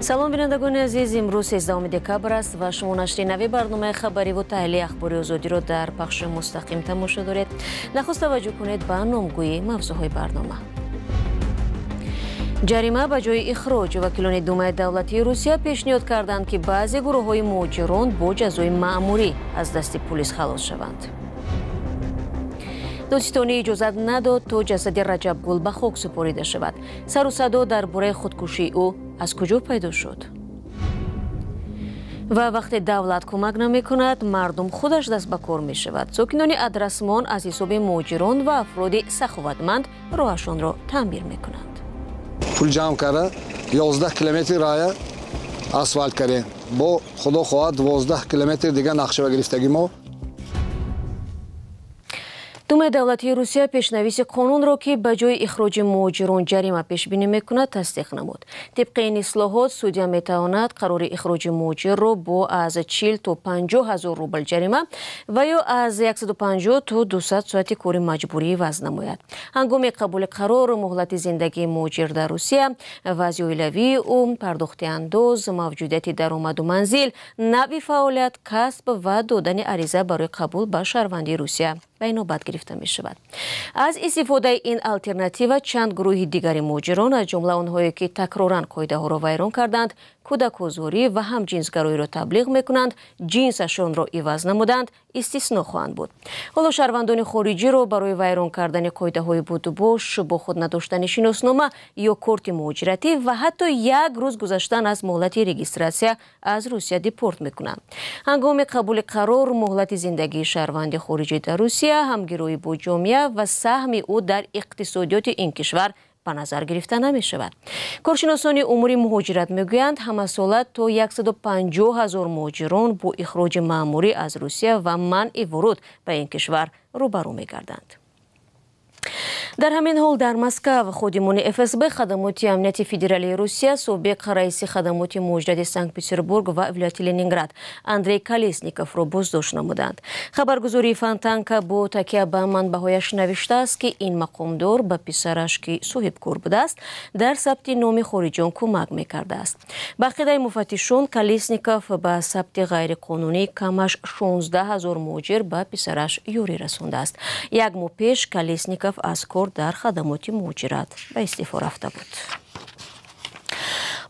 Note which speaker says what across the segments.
Speaker 1: Салом, бинандагони азиз. Имрӯз 13 декабр аст ва шумо нашри нави барномаи хабарӣ ва таҳлили Ахбори Озодиро дар пахши мустақим тамошо доред. Нахуст таваҷҷӯҳ кунед ба номгӯии мавзӯъҳои барнома. Ҷарима ба ҷои ихроҷ. Вакилони Думаи давлатии Русия пешниҳод карданд, ки баъзе гурӯҳҳои муҳоҷирон бо ҷазои маъмурӣ аз дасти пулис халос шаванд. Додситонӣ иҷозат надод, то ҷасади Раҷабгул ба хок супорида шавад. Сару садо дар бораи худкушии ӯ аз куҷо пайдо шуд? Ва вақте давлат кӯмак намекунад, мардум худаш даст ба кор мешавад. Сокинони Адрасмон аз ҳисоби муҳоҷирон ва афроди саховатманд роҳашонро таъмир мекунанд.
Speaker 2: Пул ҷамъ карда, 11 километр рая асфалт кардем. Бо худо хоҳад, 12 километр дига нақшава гирифтагӣ мо.
Speaker 1: Думаи давлатии Русия пешнависи қонунро, ки ба ҷои ихроҷи муҳоҷирон ҷарима пешбинӣ мекунад, тасдиқ намуд. Тибқи ин ислоҳот, судя метавонад қарори ихроҷи муҳоҷирро бо аз 40 то 50 ҳазор рубл ҷарима ва ё аз 150 то 200 соати кори маҷбурӣ иваз намояд. Ҳангоми қабули қарор муҳлати зиндагии муҳоҷир дар Русия, вазъи оилавии ӯ, пардохти андоз, мавҷудияти даромаду манзил, навъи фаъолият, касб ва додани ариза барои қабул ба шаҳрвандии Русия ба инобат гирифта мешавад. Аз истифодаи ин алтернатива чанд гурӯҳи дигари муҳоҷирон, аз ҷумла онҳое, ки такроран қоидаҳоро вайрон карданд, кӯдакозорӣ ва ҳамҷинсгароиро таблиғ мекунанд, ҷинсашонро иваз намуданд, истисно хоҳанд буд. Ҳоло шаҳрвандони хориҷиро барои вайрон кардани қоидаҳои будубош, бо худ надоштани шиноснома ё корти муҳоҷиратӣ ва ҳатто як рӯз гузаштан аз муҳлати регистратсия аз Русия депорт мекунанд. Ҳангоми қабули қарор муҳлати зиндагии шаҳрванди хориҷӣ дар Русия, ҳамгироӣ бо ҷомеа ва саҳми ӯ дар иқтисодиёти ин кишвар ба назар гирифта намешавад. Коршиносони умури муҳоҷират мегӯянд, ҳамасола то 150 ҳазор муҳоҷирон бо ихроҷи маъмурӣ аз Русия ва манъи вуруд ба ин кишвар рӯбарӯ мегарданд. Дар ҳамин ҳол дар Москав ходимони ФСБ, хадамоти амнияти федералии Русия, собиқ раиси хадамоти муҳоҷирати Санкт-Петербург ва вилояти Ленинград Андрей Колесниковро боздошт намуданд. Хабаргузории Фонтанка бо такя ба манбаъҳояш навиштааст, ки ин мақомдор ба писараш, ки соҳибкор будааст, дар сабти номи хориҷиён кӯмак мекардааст. Ба ақидаи муфаттишон, Колесников ба сабти ғайриқонунӣ камаш 16 ҳазор муҳоҷир ба писараш ёрӣ расондааст. Як моҳ пеш Колесников аз кор дар хадамоти муҳоҷират ба истеъфо рафта буд.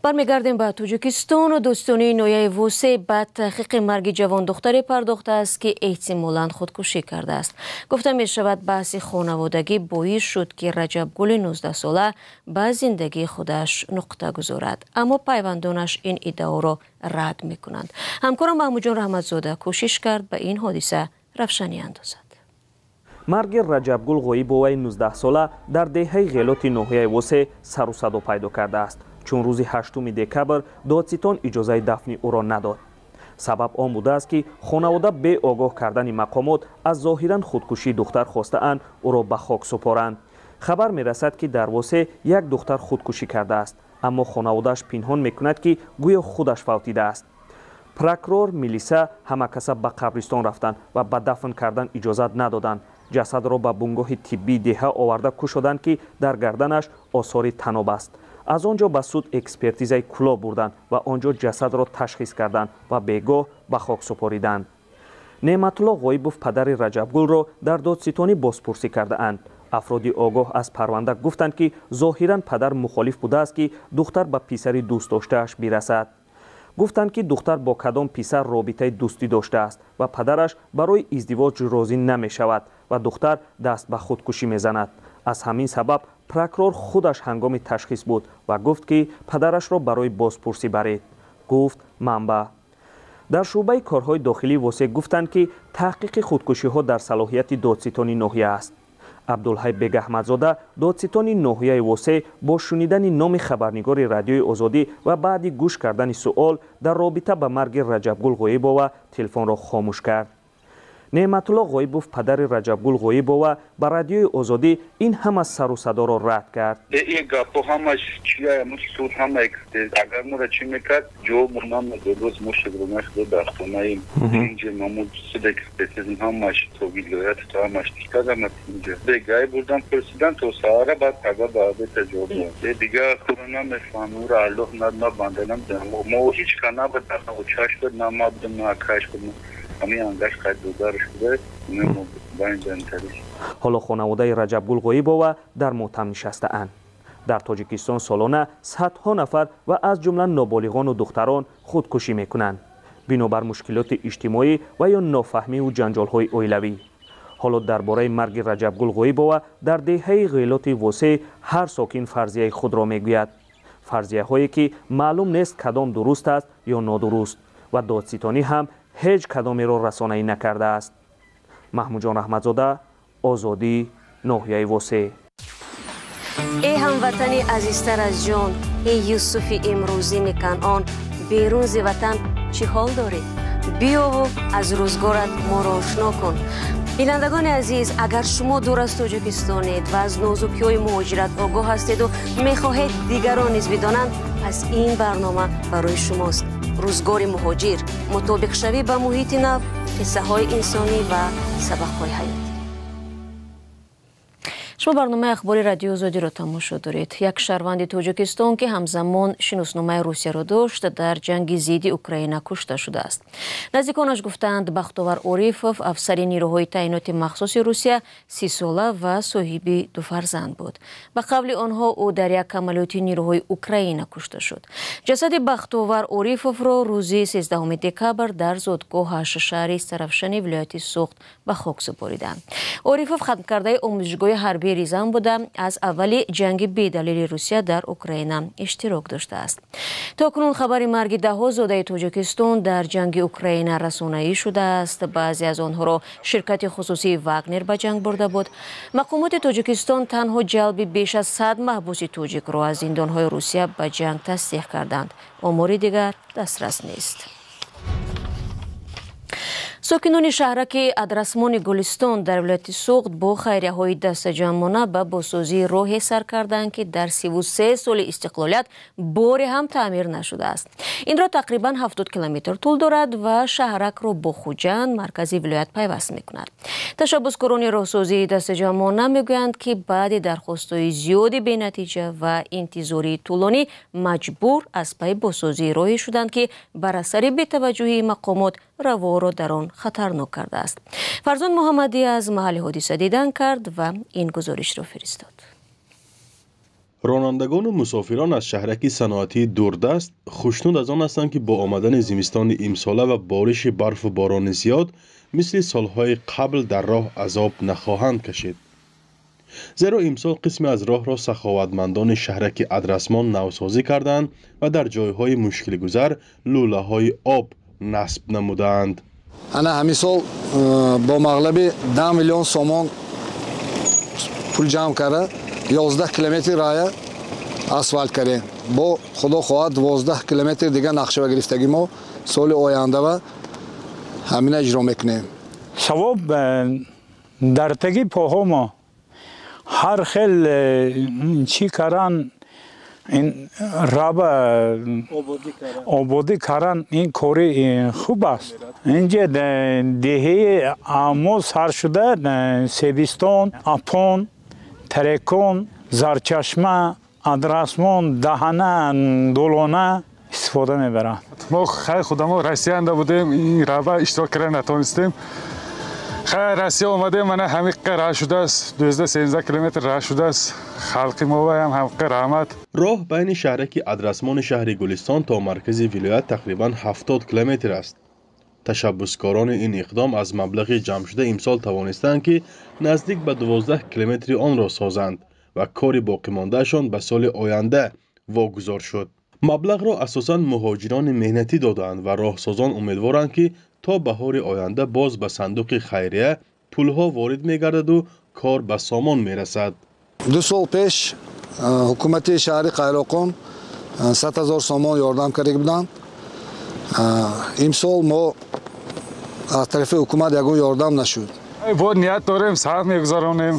Speaker 1: Бармегардем ба Тоҷикистон. Додситонии ноҳияи Восе ба таҳқиқи марги ҷавондухтаре пардохтааст, ки эҳтимолан худкушӣ кардааст. Гуфта мешавад, баҳси хонаводагӣ боис шуд, ки Раҷабгули 19-сола ба зиндагии худаш нуқта гузорад, аммо пайвандонаш ин иддаоро рад мекунанд. Ҳамкорам Маҳмудҷон Раҳматзода кӯшиш кард, ба ин ҳодиса равшанӣ андозад.
Speaker 3: Марги Раҷабгул Ғоибоваи 19-сола дар деҳаи Ғелоти ноҳияи Восе сару садо пайдо кардааст, чун рӯзи 8 декабр додситон иҷозаи дафни ӯро надод. Сабаб он будааст, ки хонавода беогоҳ кардани мақомот аз зоҳиран худкушии духтар хостаанд ӯро ба хок супоранд. Хабар мерасад, ки дар Восе як духтар худкушӣ кардааст, аммо хонаводааш пинҳон мекунад, ки гӯё худаш фавтидааст. Прокурор, милиса ҳама каса ба қабристон рафтанд ва ба дафн кардан иҷозат надоданд. Ҷасадро ба бунгоҳи тиббии деҳа оварда кушоданд, ки дар гарданаш осори таноб аст. Аз он ҷо ба суд экспертизаи кулоб бурданд ва он ҷо ҷасадро ташхис карданд ва бегоҳ ба хок супориданд. Неъматулло Ғоибов, падари Раҷабгулро, дар додситонӣ бозпурсӣ кардаанд. Афроди огоҳ аз парванда гуфтанд, ки зоҳиран падар мухолиф будааст, ки духтар ба писари дӯстдоштааш бирасад. Гуфтанд, ки духтар бо кадом писар робитаи дӯстӣ доштааст ва падараш барои издивоҷ розӣ намешавад ва духтар даст ба худкушӣ мезанад. Аз ҳамин сабаб прокурор худаш ҳангоми ташхис буд ва гуфт, ки падарашро барои бозпурсӣ баред, гуфт манбаъ. Дар шӯъбаи корҳои дохилии Восе гуфтанд, ки таҳқиқи худкушиҳо дар салоҳияти додситони ноҳия аст. Абдулҳай Бегаҳмадзода, додситони ноҳияи Восе, бо шунидани номи хабарнигори Радиои Озодӣ ва баъди гӯш кардани суол дар робита ба марги Раҷабгул Ғоибова телефонро хомӯш кард. Неъматулло Ғоибов, падари Раҷабгул Ғоибова, ба Радиои Озодӣ ин ҳама сару садоро рад кард.
Speaker 4: Ин гапҳо ҳамаш чия, суд ҳама агар моро чӣ мекард, ҷавоб намедод. Боз мо шукрона Худо дар хонаем инҷа, мамо суд экспертизм ҳамаш то вилоят то ҳамаш кардам инҷа. Бегай бурдан пурсидан то саҳара, баъд пага ба обета ҷавоб дод. Дигар худо намефаҳмам, ӯро Аллоҳ набанда намедонам. Мо ҳеҷ ка набуд, очаш буд, на ма будем, на акаш буд.
Speaker 3: Ҳоло хонаводаи Раҷабгул Ғоибова дар мотам нишастаанд. Дар Тоҷикистон солона садҳо нафар ва аз ҷумла ноболиғону духтарон худкушӣ мекунанд, бинобар мушкилоти иҷтимоӣ ва ё нофаҳмиву ҷанҷолҳои оилавӣ. Ҳоло дар бораи марги Раҷабгул Ғоибова дар деҳаи Ғелоти Восеъ ҳар сокин фарзияи худро мегӯяд, фарзияҳое ки маълум нест кадом дуруст аст ё нодуруст, ва додситонӣ ҳам ҳеҷ кадомеро расонаӣ накардааст. Маҳмудҷон Раҳматзода, Озодӣ, ноҳияи Восеъ.
Speaker 1: Эй ҳамватани азизтар аз ҷон, эй Юсуфи имрӯзини Канъон, берун зи ватан чӣ ҳол дорӣ? Биёву аз рӯзгорат моро ошно кун. Бинандагони азиз, агар шумо дур аз Тоҷикистонед ва аз нозукиҳои муҳоҷират огоҳ ҳастеду мехоҳед дигарон низ бидонанд, пас ин барнома барои шумост. Рӯзгори муҳоҷир, мутобиқшавӣ ба муҳити нав, қиссаҳои инсонӣ ва сабақҳои ҳаёт. Шумо барномаи ахбори Радиои Озодиро тамошо доред. Як шаҳрванди Тоҷикистон, ки ҳамзамон шиносномаи Русияро дошт, дар ҷанги зидди Украина кушта шудааст. Наздиконаш гуфтаанд, Бахтовар Орифов, афсари нерӯҳои таъиноти махсуси Русия, 30сола ва соҳиби ду фарзанд буд. Ба қавли онҳо, ӯ дар як амалиёти нерӯҳои Украина кушта шуд. Ҷасади Бахтовар Орифовро рӯзи 13 декабр дар зодгоҳаш шаҳри Сарафшани вилояти Суғд ба хок супориданд. Орифов хатмкардаи омӯзишгоҳи ҳарбии Ризан буда, аз аввали ҷанги бедалили Русия дар Украина иштирок доштааст. То кунун хабари марги даҳҳо зодаи Тоҷикистон дар ҷанги Украина расонаӣ шудааст. Баъзе аз онҳоро ширкати хусусии Вагнер ба ҷанг бурда буд. Мақомоти Тоҷикистон танҳо ҷалби беш аз 100 маҳбуси тоҷикро аз зиндонҳои Русия ба ҷанг тасдиқ карданд. Омори дигар дастрас нест. Сокинони шаҳраки Адрасмони Гулистон дар вилояти Суғд бо хайрияҳои дастаҷамъона ба бозсозии роҳе сар карданд, ки дар 33 соли истиқлолият боре ҳам таъмир нашудааст. Ин роҳ тақрибан 70 километр тӯл дорад ва шаҳракро бо Хуҷанд, маркази вилоят, пайваст мекунад. Ташаббускорони роҳсозии дастаҷамъона мегӯянд, ки баъди дархостҳои зиёди бенатиҷа ва интизории тӯлонӣ маҷбур аз пайи бозсозии роҳе шуданд, ки бар асари бетаваҷҷӯҳии мақомот раворо дар он хатарнок кардааст. Фарзон Муҳаммадӣ аз маҳалли ҳодиса дидан кард ва ин гузоришро фиристод.
Speaker 5: Ронандагону мусофирон аз шаҳраки саноатии дурдаст хушнуд аз он ҳастанд, ки бо омадани зимистони имсола ва бориши барфу борони зиёд мисли солҳои қабл дар роҳ азоб нахоҳанд кашид. Зеро имсол қисме аз роҳро саховатмандони шаҳраки Адрасмон навсозӣ карданд ва дар ҷойҳои мушкилгузар лӯлаҳои об насб намудаанд.
Speaker 2: Ана ҳамин сол бо мағлаби 10 миллион сомон пул ҷамъ карда 11 километр рая асфалт кардем. Бо Худо хоҳад 12 километр дига нақшава гирифтагӣ мо соли ояндава ҳамина иҷро мекунем.
Speaker 6: Савоб дар таги поҳо мо ҳар хел чӣ каран, ин раба ободӣ каран, ин кори хуб аст. Инҷа деҳаи Амо сар шуда Себистон, Апон, Тарекон, Зарчашма, Адрасмон, Даҳана, Долона истифода мебаранд.
Speaker 7: Мо хайр худамо Россиянда будем, ин раба иштирок карда натонистем. Хайр Россия омадем, мана ҳамиққа раҳ шудааст, 12-13 километр раҳ шудааст. Халқи мо ҳам ҳамиққа раҳмат.
Speaker 5: Роҳ байни шаҳраки Адрасмони шаҳри Гулистон то маркази вилоят тақрибан 70 километр аст. Ташаббускорони ин иқдом аз маблағи ҷамъшуда имсол тавонистанд, ки наздик ба 12 километри онро созанд ва кори боқимондаашон ба соли оянда вогузор шуд. Маблағро асосан муҳоҷирони меҳнатӣ додаанд ва роҳсозон умедворанд, ки то баҳори оянда боз ба сандуқи хайрия пулҳо ворид мегардаду кор ба сомон мерасад.
Speaker 2: 2 сол пеш ҳукумати шаҳри Қайроқум 100 000 сомон ёрдам карда буданд. Имсол мо Аз тарафи ҳукумат ягон ёрдам нашуд.
Speaker 7: Бо ният дорем, саҳм мегузаронем.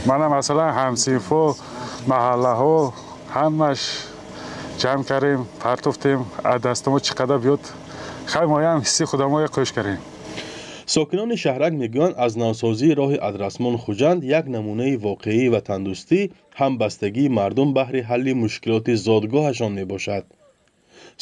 Speaker 7: Мана масалан ҳамсинфо, маҳаллаҳо ҳамаш ҷамъ кардем, партофтем, аз дастомо чӣ қадар биёд, хай моям ҳисси худамоя қӯш кардем.
Speaker 5: Сокинони шаҳрак мегӯянд, аз навсозии роҳи Адрасмон Хуҷанд як намунаи воқеии ватандӯстӣ, ҳамбастагии мардум баҳри ҳалли мушкилоти зодгоҳашон мебошад.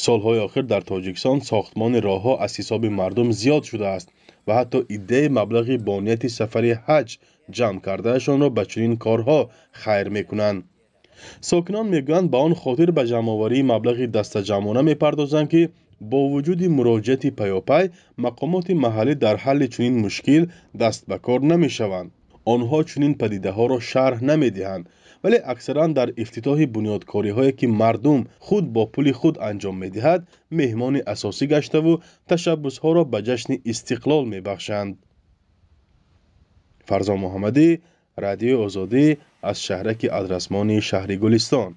Speaker 5: Солҳои охир дар Тоҷикистон сохтмони роҳҳо аз ҳисоби мардум зиёд шудааст ва ҳатто иддаи маблағи бо нияти сафари ҳаҷ ҷамъ кардаашонро ба чунин корҳо хайр мекунанд. Сокинон мегӯянд, ба он хотир ба ҷамъоварии маблағи дастаҷамъона мепардозанд, ки бо вуҷуди муроҷиати паёпай мақомоти маҳаллӣ дар ҳалли чунин мушкил даст ба кор намешаванд. Онҳо чунин падидаҳоро шарҳ намедиҳанд, вале аксаран дар ифтитоҳи бунёдкориҳое, ки мардум худ бо пули худ анҷом медиҳад, меҳмони асосӣ гаштаву ташаббусҳоро ба ҷашни истиқлол мебахшанд. Фарзон Муҳаммадӣ, Радиои Озодӣ, аз шаҳраки Адрасмони шаҳри Гулистон.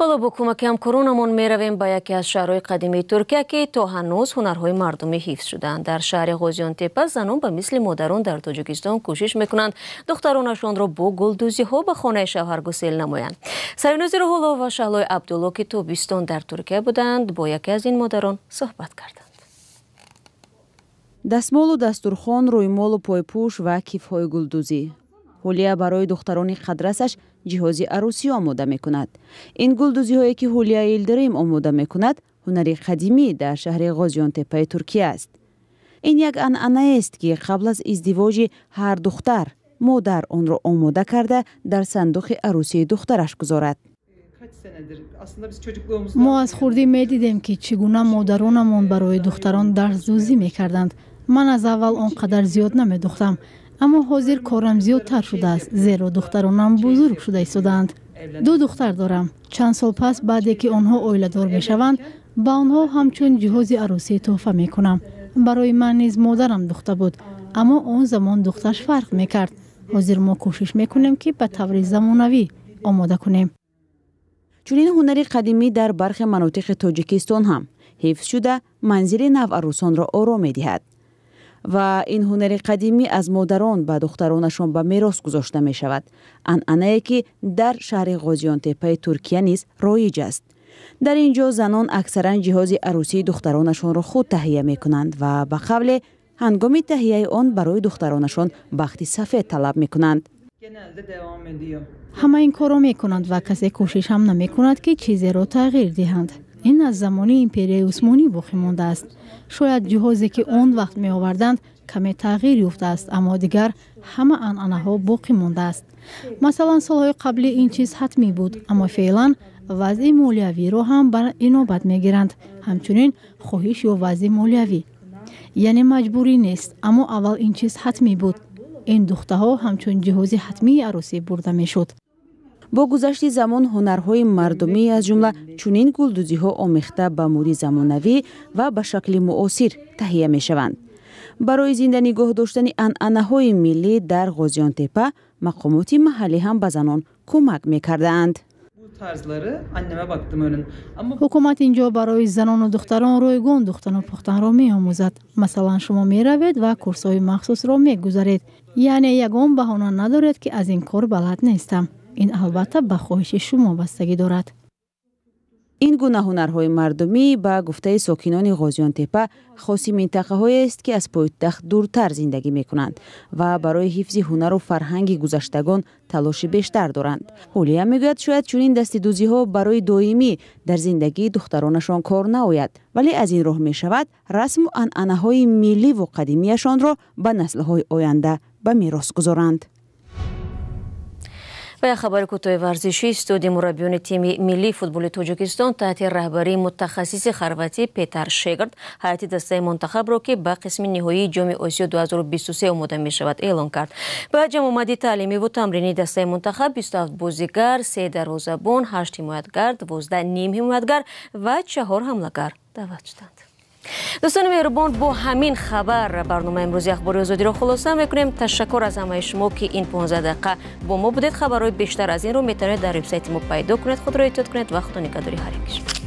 Speaker 1: Ҳоло бо кӯмаки ҳамкоронамон меравем ба яке аз шаҳрҳои қадимии Туркия, ки то ҳанӯз ҳунарҳои мардумӣ ҳифз шудаанд. Дар шаҳри Ғозиёнтепа занон ба мисли модарон дар Тоҷикистон кӯшиш мекунанд духтаронашонро бо гулдӯзиҳо ба хонаи шавҳар гусел намоянд. Саринози Рӯҳулло ва Шаҳлои Абдулло, ки тобистон дар Туркия буданд, бо яке аз ин модарон суҳбат карданд.
Speaker 8: Дастмолу дастурхон, рӯймолу пойпӯш ва кифҳои гулдӯзӣ. Ҳулия барои духтарони қадрасаш ҷиҳози арӯсӣ омода мекунад. Ин гулдӯзиҳое, ки Ҳулия Илдирим омода мекунад, ҳунари қадимӣ дар шаҳри Ғозиёнтепаи Туркия аст. Ин як анъанаест, ки қабл аз издивоҷи ҳар духтар модар онро омода карда дар сандуқи арӯсии духтараш гузорад.
Speaker 9: Мо аз хурдӣ медидем, ки чӣ гуна модаронамон барои духтарон дарсдӯзӣ мекарданд. Ман аз аввал он қадар зиёд намедухтам, аммо ҳозир корам зиёдтар шудааст, зеро духтаронам бузург шуда истодаанд. Ду духтар дорам. Чанд сол пас, баъде ки онҳо оиладор мешаванд, ба онҳо ҳамчун ҷиҳози арӯсӣ тӯҳфа мекунам. Барои ман низ модарам духта буд, аммо он замон духташ фарқ мекард. Ҳозир мо кӯшиш мекунем, ки ба таври замонавӣ омода кунем.
Speaker 8: Чунин ҳунари қадимӣ дар бархе манотиқи Тоҷикистон ҳам ҳифз шуда, манзили наварӯсонро оро медиҳад. Ва ин ҳунари қадимӣ аз модарон ба духтаронашон ба мерос гузошта мешавад, анъанае ки дар шаҳри Ғозиёнтепаи Туркия низ роиҷ аст. Дар ин ҷо занон аксаран ҷиҳози арӯсии духтаронашонро худ таҳия мекунанд ва ба қавле ҳангоми таҳияи он барои духтаронашон бахти сафед талаб мекунанд.
Speaker 9: Ҳама ин корро мекунанд ва касе кӯшиш ҳам намекунад, ки чизеро тағйир диҳанд. Ин аз замони империяи Усмонӣ боқӣ мондааст. Шояд ҷиҳозе, ки он вақт меоварданд, каме тағйир ёфтааст, аммо дигар ҳама анъанаҳо боқӣ мондааст. Масалан, солҳои қаблӣ ин чиз ҳатмӣ буд, аммо феълан вазъи молиявиро ҳам ба инобат мегиранд, ҳамчунин хоҳиш ё вазъи молиявӣ. Яъне маҷбурӣ нест, аммо аввал ин чиз ҳатмӣ буд. Ин духтаҳо ҳамчун ҷиҳози ҳатмии арӯсӣ бурда мешуд.
Speaker 8: Бо гузашти замон ҳунарҳои мардумӣ, аз ҷумла чунин гулдӯзиҳо, омехта ба мӯди замонавӣ ва ба шакли муосир таҳия мешаванд. Барои зинда нигоҳ доштани анъанаҳои миллӣ дар Ғозиёнтепа мақомоти маҳаллӣ ҳам ба занон кӯмак мекардаанд.
Speaker 9: Ҳукумат ин ҷо барои занону духтарон ройгон духтану пухтанро меомӯзад. Масалан, шумо меравед ва курсҳои махсусро мегузаред. Яъне ягон баҳона надоред, ки аз ин кор балад нестам. Ин албатта ба хоҳиши шумо бастагӣ дорад.
Speaker 8: Ин гуна ҳунарҳои мардумӣ, ба гуфтаи сокинони Ғозиёнтепа, хоси минтақаҳоест, ки аз пойтахт дуртар зиндагӣ мекунанд ва барои ҳифзи ҳунару фарҳанги гузаштагон талоши бештар доранд. Ҳулия мегӯяд, шояд чунин дастидӯзиҳо барои доимӣ дар зиндагии духтаронашон кор наояд, вале аз ин роҳ мешавад расму анъанаҳои милливу қадимияшонро ба наслҳои оянда ба мерос гузоранд.
Speaker 1: Ва як хабари кӯтоҳи варзишӣ. Студияи мураббиёни тими миллии футболи Тоҷикистон таҳти раҳбарии мутахассиси хорватӣ Петар Шегард ҳайати дастаи мунтахабро, ки ба қисми ниҳоии Ҷоми Осиё 2023 омода мешавад, эълон кард. Ба ҷамъомади таълимиву тамринии дастаи мунтахаб 27 бозигар, 3 дарвозабон, 8 ҳимоятгар, 12 нимҳимоятгар ва 4 ҳамлагар даъват шуданд. Дӯстони меҳрубон, бо ҳамин хабар барномаи имрӯзи Ахбори Озодиро хулоса мекунем. Ташаккур аз ҳамаи шумо, ки ин 15 дақиқа бо мо будед. Хабарҳои бештар аз инро метавонед дар вебсайти мо пайдо кунед. Худро эҳтиёт кунед ва худо нигаҳдори ҳар яки шумо.